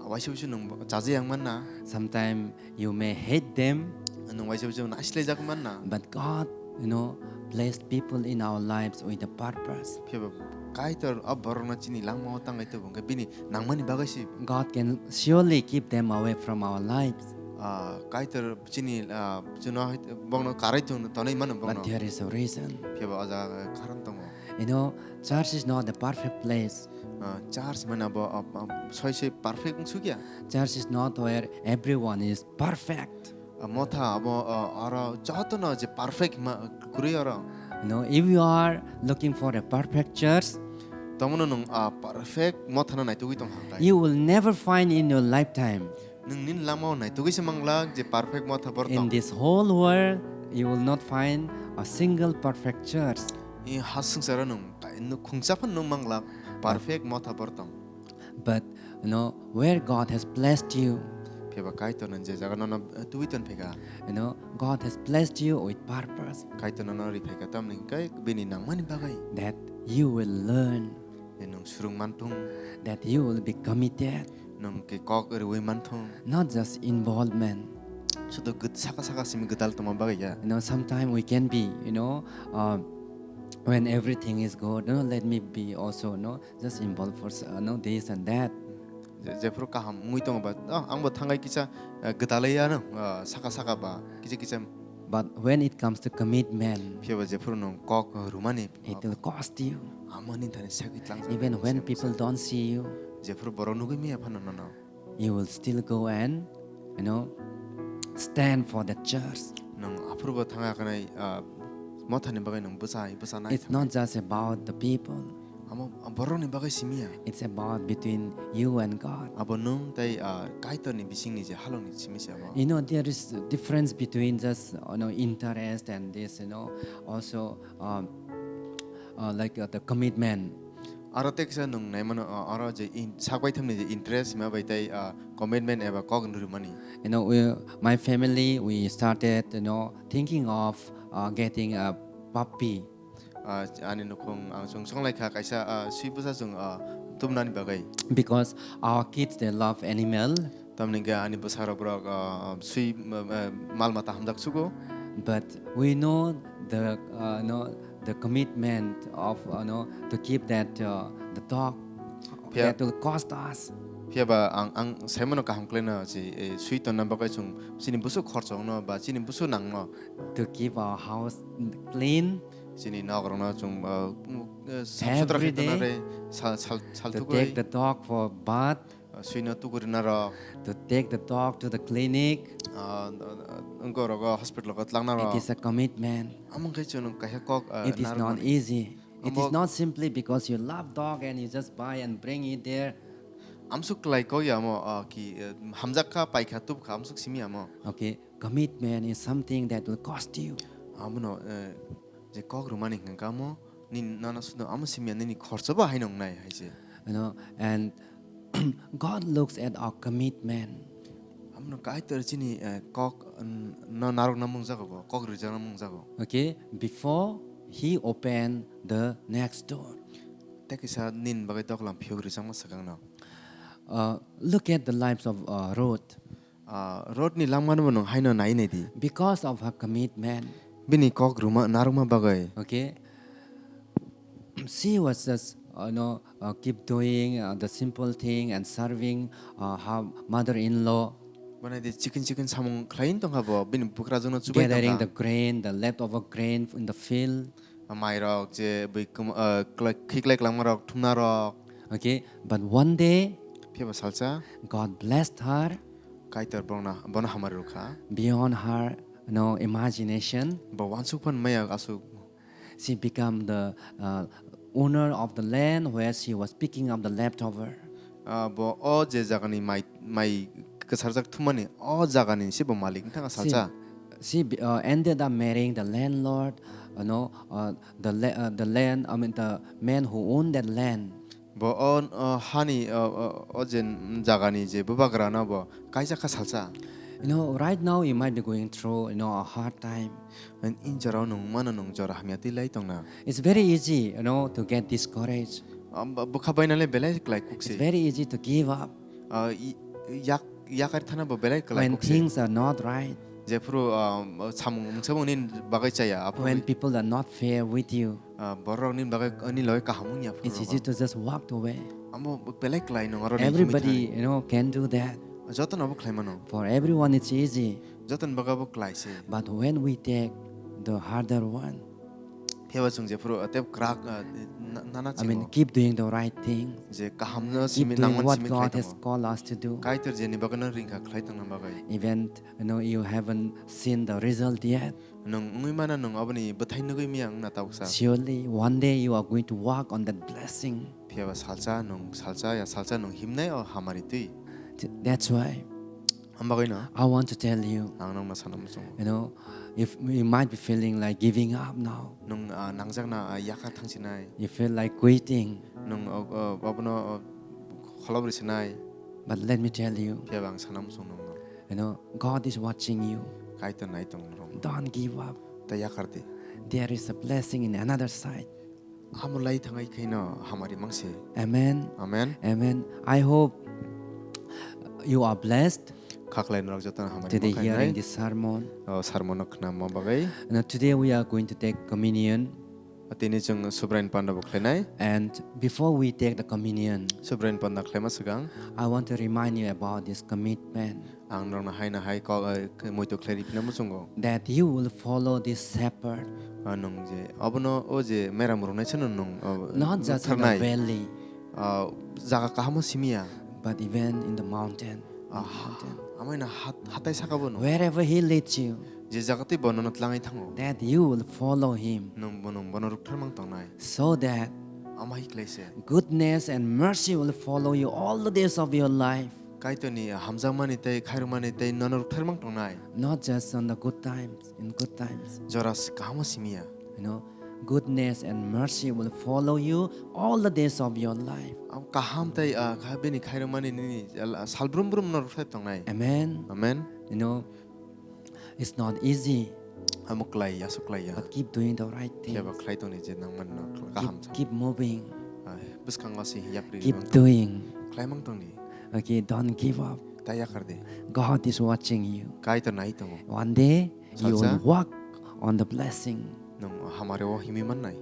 Waisa waisa nwng bo chaja yang manna. Sometimes you may hate them. Nwng waisa waisa naislai jak manna. But God, you know, blessed people in our lives with a purpose. Phiya ba Kaitor o borokno chini langmao tangwi tongo hwnkhe bini nangmani bagwi se. God can surely keep them away from our lives. Ah, Kaitor chini, ah, chwngno hai, bongno karwi tong-, tonwi mano bongno. But there is a reason. Phiya ba o jaga karon tongo. You know, church is not the perfect place. Ah, church mane bo, ah, ah, soi soi perfect wng sukya. Church is not where everyone is perfect. Ah, motha abo, ah, oro jotono je perfect ma, kwrwi oro. You know, if you are looking for a perfect church, Tongmano nwng, ah, perfect mothano naitugwi tong hang khe. You will never find in your lifetime. Nwng nini langmao naitugwi se manglak je perfect motha bor tong. In this whole world, you will not find a single perfect church. I ha swngcharo nwng kai-, nwng khungsa phano nwng manglak perfect motha bor tong. But, you know, where God has blessed you, Phiya ba Kaitor nwng je jaga nono, eh, tubui ton phaikha. You know, God has blessed you with purpose. Kaitor nono ri phaikha tamni hwnkhe bini nangmani bagwi. That you will learn. Je nwng swrwng manthung. That you will be committed. Nwng khe kok rwui manthung. Not just involvement. Sudu gwt-, saka saka simi gwdal tongma bagwi ya. You know, sometimes we can be, you know, uh, when everything is good, you know, let me be also, you know, just involved for s-, uh, no, this and that. Je-, jephuru kaham wngwi tongo ba, "Oh, angbo thangai kisa, eh, gwdalai ano, ah, saka saka ba, kisa kisa." But when it comes to commitment, phiya ba jephuru nwng kok rwmani, it will cost you. Amo nini thani sagwi tlangjak. Even when people don't see you, jephuru borok nugwi maya phano nono. You will still go and, you know, stand for the church. Nwng aphuru bo thangya khanai, ah, mothani bagwi nwng bwsai, bwsanai. It's not just about the people. Amo, ah, borokni bagwi simiya. It's about between you and God. Abo nwng tei, ah, Kaitorni bisingni je halokni simi se abo. You know, there is a difference between just, you know, interest and this, you know, also, um, uh, like, uh, the commitment. Aro tei kisa nwng naimano, ah, aro je in-, sak baithumni je interest hima bai tei, ah, commitment eba kok nw rwmani. You know, we, my family, we started, you know, thinking of, uh, getting a puppy. Ah, ani nukhung ang chwng songlaikha kaisa, ah, swi bwsa chwng, ah, tubunani bagwi. Because our kids, they love animal. Tamni hwnkhe ani bwsarok borok, ah, swi, ah, ah, mal mata hamjak sugo. But we know the, uh, no, the commitment of, uh, no, to keep that, uh, the dog, phiya that will cost us. Phiya ba ang, ang saimano kaham khlaino si, eh, swi tonna bagwi chwng chini busu khorchokno ba chini busu nangno. To keep our house clean. Chini nok rokno chwng, uh, uh, sap sutra khe tonna re, sal, sal, sal thugwi. To take the dog for bath. Uh, swino tukurina rok. To take the dog to the clinic. Uh, uh, uh, wngko rogo hospital ko tlangna rok. It is a commitment. Amo khe chwng kaisa kok, uh, it is not easy. It is not simply because you love dog and you just buy and bring it there. Amsuk klai kok ya mo, uh, ki, uh, hamjak kha, pai kha, tup kha, amsuk simi amo. Okay, commitment is something that will cost you. Amono, uh, je kok rwmani hwnkha mo, nini nana sudo amo simya nini khorcho bo haino wngnai hai se. You know, and God looks at our commitment. Amono Kaitor chini, eh, kok, n-, no narwkna mungjago bo, kok rwjakna mungjago. Okay, before he opened the next door. Tei kisa nini bagwi doklam phiyok rwjakma swkangno. Uh, look at the lives of, uh, Ruth. Ah, Ruth ni langmano bo nwng haino nai nai di. Because of her commitment. Bini kok rwma, narwkma bagwi. Okay. She was just, uh, you know, uh, keep doing, uh, the simple thing and serving, uh, her mother-in-law. Mane di chicken chicken samung khlai tongkha bo, bini bukrajwkno chubai tongkha. Gathering the grain, the leftover grain in the field. Mairok je bui kwma, ah, klai-, khiklai kwlangmarok, thumnarok. Okay, but one day, phiya ba salsa, God blessed her. Kaitor bono, bono hamari rwkha. Beyond her, you know, imagination. Bo wansuk phan maya aswk. She become the, uh, owner of the land where she was picking up the leftover. Ah, bo o je jagani mai, mai kwsarjak thumani o jagani se bo malik wngkha salsa. She, she be-, uh, ended up marrying the landlord, you know, uh, the la-, uh, the land, I mean, the man who owned that land. Bo o, o hani, o, o, o je jagani je bubagrano bo kaijak kha salsa. You know, right now you might be going through, you know, a hard time. Ani jorao nwng mano nwng jora hamya twi lai tongna. It's very easy, you know, to get discouraged. Am, ba, bwkha bainale belai klai kuk se. It's very easy to give up. Ah, i, yak, yakar thana bo belai klai kuk se. When things are not right. Jephuru, ah, samung, samung nini bagwi chaya, aphuru. When people are not fair with you. Ah, borok nini bagwi, nini logi kaham wngya phuru. It's easy to just walk away. Amo belai klai nwng aro ni himwi thani. Everybody, you know, can do that. Jotono bo khlai mano. For everyone it's easy. Jotono bagwi bo klai se. But when we take the harder one, phiya ba chwng jephuru, ah, tei kwrak, ah, na-, nana chimo. I mean, keep doing the right thing. Je kaham no simi nangmani simi khlai tongo. Keep doing what God has called us to do. Kaitor jeni bagwi no ringkha khlai tongna bagwi. Even, you know, you haven't seen the result yet. Nwng wngwi mano nwng aboni bwthai nugwi maya wngna tabuksa. Surely one day you are going to walk on that blessing. Phiya ba salsa nwng, salsa ya salsa nwng himnai o hamari twi. Th-, that's why Ang bagwi no I want to tell you, ang nokno sana muchungo. You know, if you might be feeling like giving up now, Nwng, ah, nangjakna, ah, yakha thangsinai. You feel like quitting. Nwng, oh, oh, abono, oh, kholobri sinai. But let me tell you, Phiya ba ang sana muchung nokno. You know, God is watching you. Kaitor nai tong norok. Don't give up. Ta yakar di. There is a blessing in another side. Amo lai thangai khaino hamari mangse. Amen. Amen. Amen. I hope you are blessed Khaklai norok jotono hamari today mangkhainai. Hearing this sermon. O sermon no khnama bagwi. Now today we are going to take communion. Tini chwng Subrain panda bo khlainai. And before we take the communion, Subrain panda khlaima swkang. I want to remind you about this commitment. Ang norokno haino hai kok, eh, muitu khlai riphinai muchungo. That you will follow this shepherd. Ah, nwng je, obono o je meram rwnai sano nwng, oh, Not just in the nukthar nai. Valley, Ah, jaga kahamo simiya. But even in the mountain, in the Ah, mountain. Amaino hat-, hatai saka bono. Wherever he leads you, Je jaga twi bono no tlangwi thango. That you will follow him. Nwng bono, bono rukthar mang tongnai. So that Ama hiklai se. Goodness and mercy will follow you all the days of your life. Kaitorni hamjakmani tei khairokmani tei nono rukthar mang tongnai. Not just on the good times, in good times. Jora s-, kahamo simiya. You know, goodness and mercy will follow you all the days of your life. Am kaham tei, ah, kha-, bini khairokmani nini, ah, sal brum brum no rukthar tongnai. Amen. Amen. You know, it's not easy. Amo klai ya, aswk klai ya. But keep doing the right thing. Phiya ba khlai tongni je nangmani no khl-, kaham Keep, sa. Keep moving. Ah, bwskango se yapri Keep mang tong. Doing. Khlai mang tongni. Okay, don't give up. Ta yakar di. God is watching you. Kaitor nai tongo. One day, you Salsa. Will walk on the blessing. Nwng hamari o himwi mannai.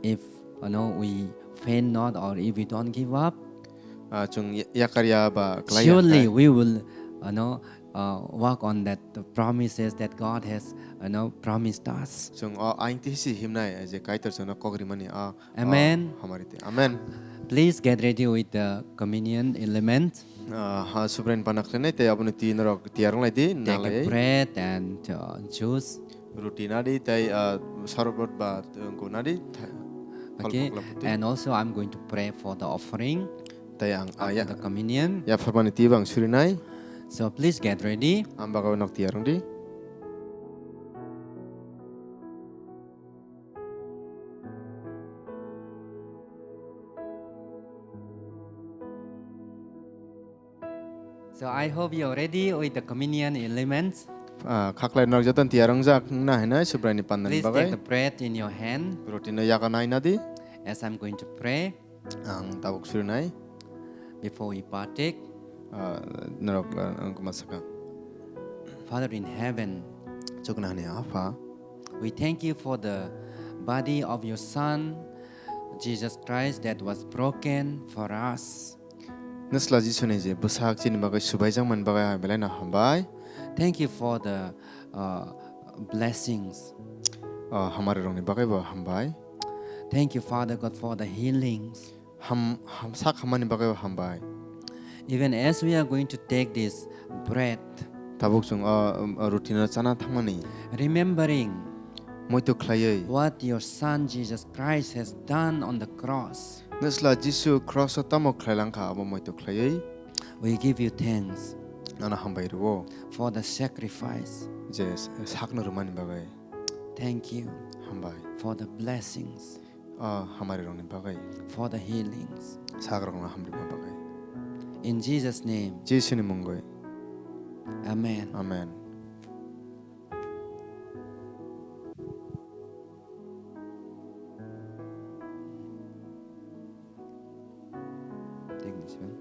If, you know, we faint not or if we don't give up, Ah, chwng ya-, yakar ya ba klai ya surely khe. We will, you know, uh, walk on that, the promises that God has, you know, promised us. Chwng o aing twi si himnai, je Kaitor chwngno kok rimani, ah, Amen. Ah, hamari twi. Amen. Please get ready with the communion element. Ah, ha, Subrain pana khlainai tei aboni twi norok tiyar wng lai di, Take a nalai. Bread and, uh, juice. Ruti nadi tei, ah, sarbat ba, uh, go nadi. Tha-, Okay, phal phakla phuti. And also I'm going to pray for the offering Tei ang, ah, after ya, the communion. Yapharmani twi bo ang surinai. So please get ready. Ang bagwi nok tiyar wng di. So I hope you are ready with the communion elements. Ah, khaklai norok joto tiyar wngjak wngna hinwi Subraini pandani Please bagwi. Take the bread in your hand. Roti no yago naina di. As I'm going to pray. Ang tabuk surinai. Before we partake. Ah, norok, ah, ang kuma saka. Father in heaven. Chuknani Apha. We thank you for the body of your Son, Jesus Christ, that was broken for us. Nwsla Jisuni je bwsak chini bagwi swbaijakmani bagwi ang belai no hambai. Thank you for the, uh, blessings. Ah, hamari rokni bagwi bo hambai. Thank you, Father God, for the healings. Ham, ham, sak hammani bagwi bo hambai. Even as we are going to take this bread, Tabuk chwng o, um, o roti no chana thangmani. Remembering Muitu khlaiwi. What your Son Jesus Christ has done on the cross. Nwsla Jisu cross o tamo khlai langkha abo muitu khlaiwi. We give you thanks. Nono hambai rwo. For the sacrifice. Je s-, sakno rwmani bagwi. Thank you. Hambai. For the blessings. O hamari rokni bagwi. For the healings. Sak rokno hamrima bagwi. In Jesus' name. Jisuni mungwi. Amen. Amen. Take this one.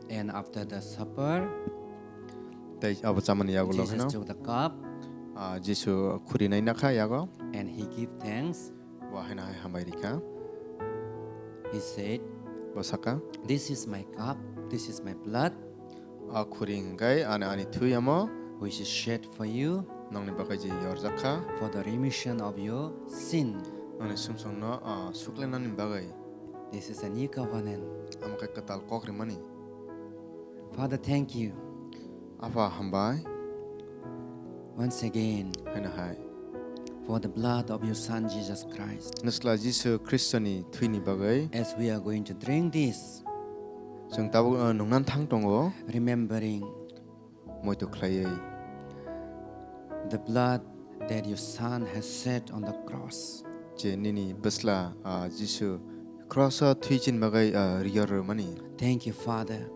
And after the supper, Tei abo chamani yagulo Jesus kheno, took the cup, ah, Jisu khuri naina kha yago. And he give thanks. Bo haino hai hambai rikha. He said, Bo saka, "This is my cup, this is my blood." A khuri hwnkhe ani, ani thwi amo. Which is shed for you. Nokni bagwi je yorjak kha. For the remission of your sin. Nokni sumsokno, ah, suklainani bagwi. This is a new covenant. Amo khe kwtal kok rimani. Father, thank you. Apha, hambai. Once again. Haino hai. for the blood of your Son Jesus Christ. Nwsla Jisu Khristoni thwini bagwi. As we are going to drink this, Chwng tabuk, uh, nungnan thang tongo. Remembering Moito khlaiwi. The blood that your Son has shed on the cross. Je nini bwsla, uh, Jisu cross-o thwi chini bagwi, uh, riyor rwmani. Thank you, Father,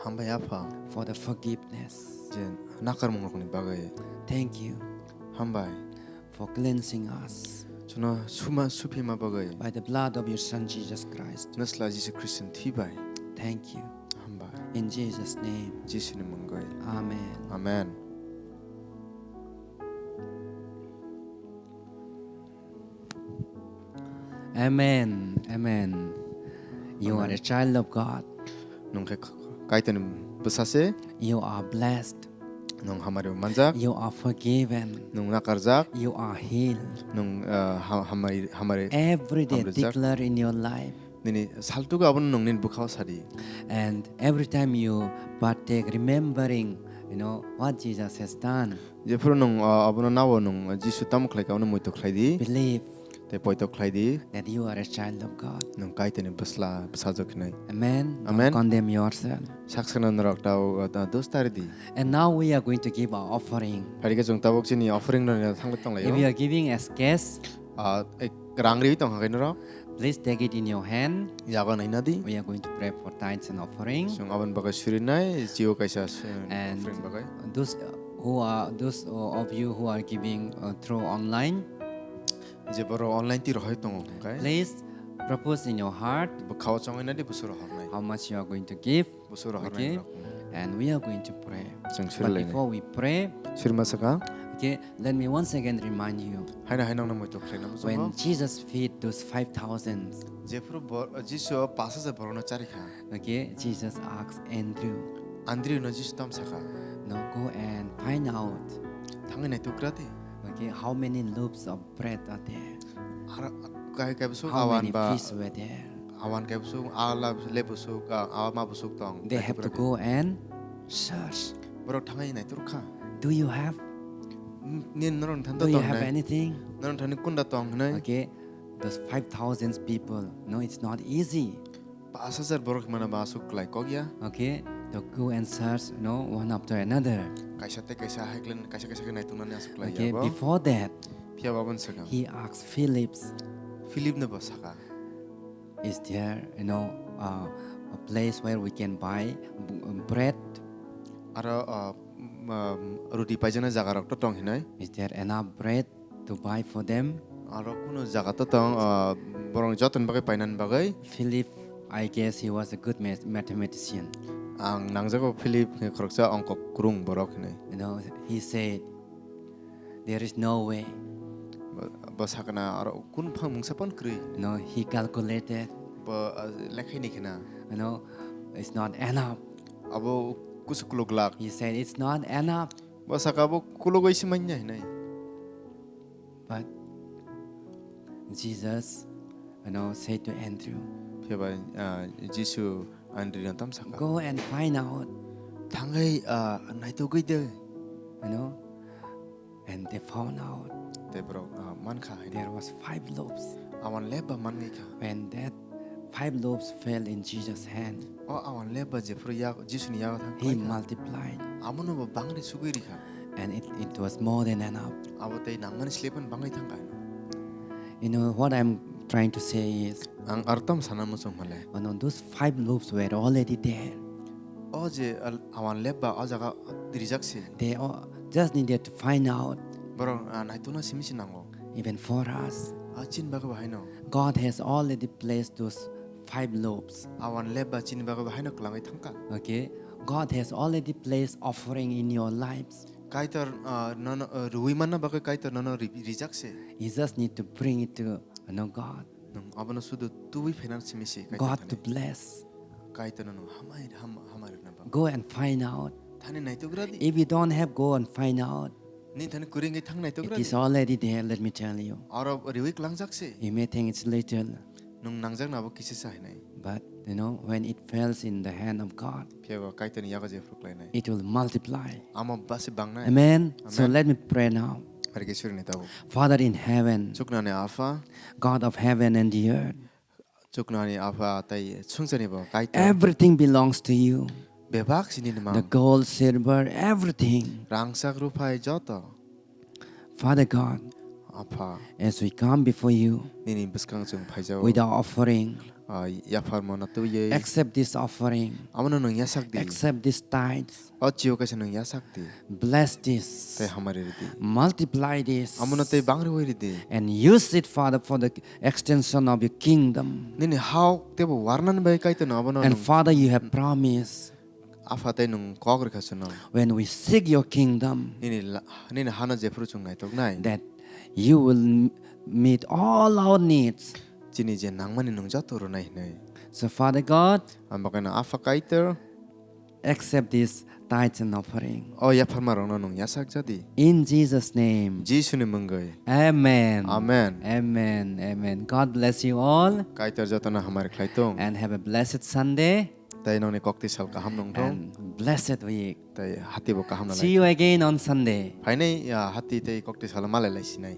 Hambai Apha. For the forgiveness. Je nakarmung rokni bagwi. Thank you. Hambai. For cleansing us. Chwngno suma suphima bagwi. By the blood of your Son Jesus Christ. Nwsla Jisu Khristoni thwi bai. Thank you. Hambai. In Jesus' name. Jisuni mungwi. Amen. Amen. Amen. Amen. You are Amen. A child of God. Nwng khe Kaitorni bwsa se. You are blessed. Nwng hamari manjak. You are forgiven. Nwng nakarjak. You are healed. Nwng, uh, ha-, hamari, hamari Every day hamrijak. Declare in your life. Nini saltugo abono nwng nini bwkhao sadi. And every time you partake, remembering, you know, what Jesus has done. Jephuru nwng, uh, abono nao nwng Jisu tamo khlaikha abono moito khlaidi. Believe Tei poito khlaidi. That you are a child of God. Nwng Kaitorni bwsla, bwsajwk hinwi. Amen. Amen. Don't condemn yourself. Sak sakno norok tao, uh, dos taridi. And now we are going to give our offering. Phaidi khe chwng tabuk chini offering no thangwi tonglaio. If you are giving as cash, Ah, ek rang riwi tongkha khe norok. Please take it in your hand. Yago naina di. We are going to pray for tithes and offerings. Chwng aboni bagwi surinai, chio kaisa, uh, And offering bagwi. Those who are, those of you who are giving, uh, through online, Je borok online twi rohoi tongo hwnkhe. Please propose in your heart. Bwkhao chongwi nadi busu rohornai. How much you are going to give. Busu rohornai. Okay? Rok. And we are going to pray. Chwng But surilainai. Before we pray, Surima saka. Okay, let me once again remind you. Haino haino no moito khlaina muchungo. When Jesus feed those five thousand. Jephuru bor-, Jisu pas hajar borokno charikha. Okay, Jesus asked Andrew. Andrew no Jisu tam saka. No, go and find out. Thangwi naitukra di. Okay, how many loaves of bread are there? Ar kai kai bwswk How awan many ba fish were there? Awan kai bwswk ala le bwswk, ah, ama bwswk tong. They have to go and search. Borok thangwi naiturkha. Do you have? N-, nin norok thang Do you tong have hinai. Anything? Norok thani kunda tong hinai. Okay, those five thousand people. No, it's not easy. Pas hajar borok himna ba aswk klai kok ya. Okay, to go and search, you know, one after another. Kaisa tei kaisa hai klen, kaisa kaisa khe naitungnani aswk klai Okay, ya bo. Before that, Phiya bo aboni swkang. He asked Philip, Philip no bo saka. Is there, you know, uh, a place where we can buy b-, bread? Aro, uh, um, um, roti paijana jaga rok to tong hinai. Is there enough bread to buy for them? Aro kunu jaga to tong, ah, borok jotoni bagwi painani bagwi. Philip, I guess he was a good math-, mathematician. Ang nangjago Philip hwnkhe khoroksa ongkok kwrwng borok hinwi. You know, he said, "There is no way." Bo, bo sakna aro kun phang mungsa pon kwrwi. No, he calculated. Bo, ah, lekhaini khna. You know, it's not enough. Abo kusu kuluk lak. He said, "It's not enough." Bo saka bo kulugwi se manya hinai. But Jesus, you know, said to Andrew, Phiya ba, ah, Jisu Andrew no tam saka. "Go and find out." Thangwi, ah, naitugwi de. You know, and they found out. Tei borok, ah, mankha hinai. There was five loaves. Awan leba mangwi kha. When that five loaves fell in Jesus' hand, O awan leba jephuru yak, Jisuni yago thang he khlai kha. Multiplied. Abono bo bangri sugwi rikha. And it, it was more than enough. Abo tei nangmani slepan bangwi thangkha. You know what I'm trying to say is, Ang artam sana muchung hale. You know, those five loaves were already there. O je al-, awan leba o jaga rijak se. They all just needed to find out. Borok, ah, naituna simi se nango. Even for us, A chin bagwi bo haino. God has already placed those five loaves. Awan leba chini bagwi bo haino kwlangwi thangkha. Okay? God has already placed offering in your lives. Kaitor, ah, nono, ah, rwi manna bagwi Kaitor nono ri-, rijak se. You just need to bring it to, you know, God. Nwng abono sudu tubui phenan simi se Kaitor God to thani. Bless. Kaitor nono hamai, ham-, hamai rwna bagwi. Go and find out. Thani naitugra di. If you don't have, go and find out. Nini thani kwrwi wngwi thang naitugra di. It is already there, let me tell you. Oro riwi klangjak se. You may think it's little. Nwng nangjakna abo kisa sa hinai. But, you know, when it falls in the hand of God, Phiya bo Kaitorni yago jephuru khlainai. It will multiply. Amo basi bangnai. Amen. So Amen. Let me pray now. Phaikhe surini tabuk. Father in heaven, Chuknani Apha, God of heaven and the earth, Chuknani Apha tei swngcharni bo Kaitor. Everything belongs to you. Bebak chini nima. The gold, silver, everything. Rangchak ruphai joto. Father God, Apha, as we come before you, nini bwskang chwng phaijao. With our offering, Ah, yapharmano twiwi. Accept this offering. Abono nwng yasak di. Accept this tithes. O chiyo kaisa nwng yasak di. Bless this. Tei hamari ridi. Multiply this. Abono tei bangriwi ridi. And use it, Father, for the extension of your kingdom. Nini hao tebo warnani bai Kaitorno abono. And nwng Father, you have promised, Apha tei nwng kok rwkha chwng. When we seek your kingdom, nini la-, nini hano jephuru chwng naitoknai. That you will m-, meet all our needs. Chini je nangmani nwng joto rwnai hinwi. So Father God, ang bakhaino Apha Kaitor, accept this tithes and offering. O yapharma rokno nwng yasak jadi. In Jesus' name. Jisuni mungwi. Amen. Amen. Amen. Amen. God bless you all. Kaitor jotono hamari khlai tong. And have a blessed Sunday. Tei nongni kokti sal kaham nong thung. And blessed week. Tei hati bo kaham na lai thung. See you again on Sunday. Phainai, ya, hati tei kokti salo malai lai sinai.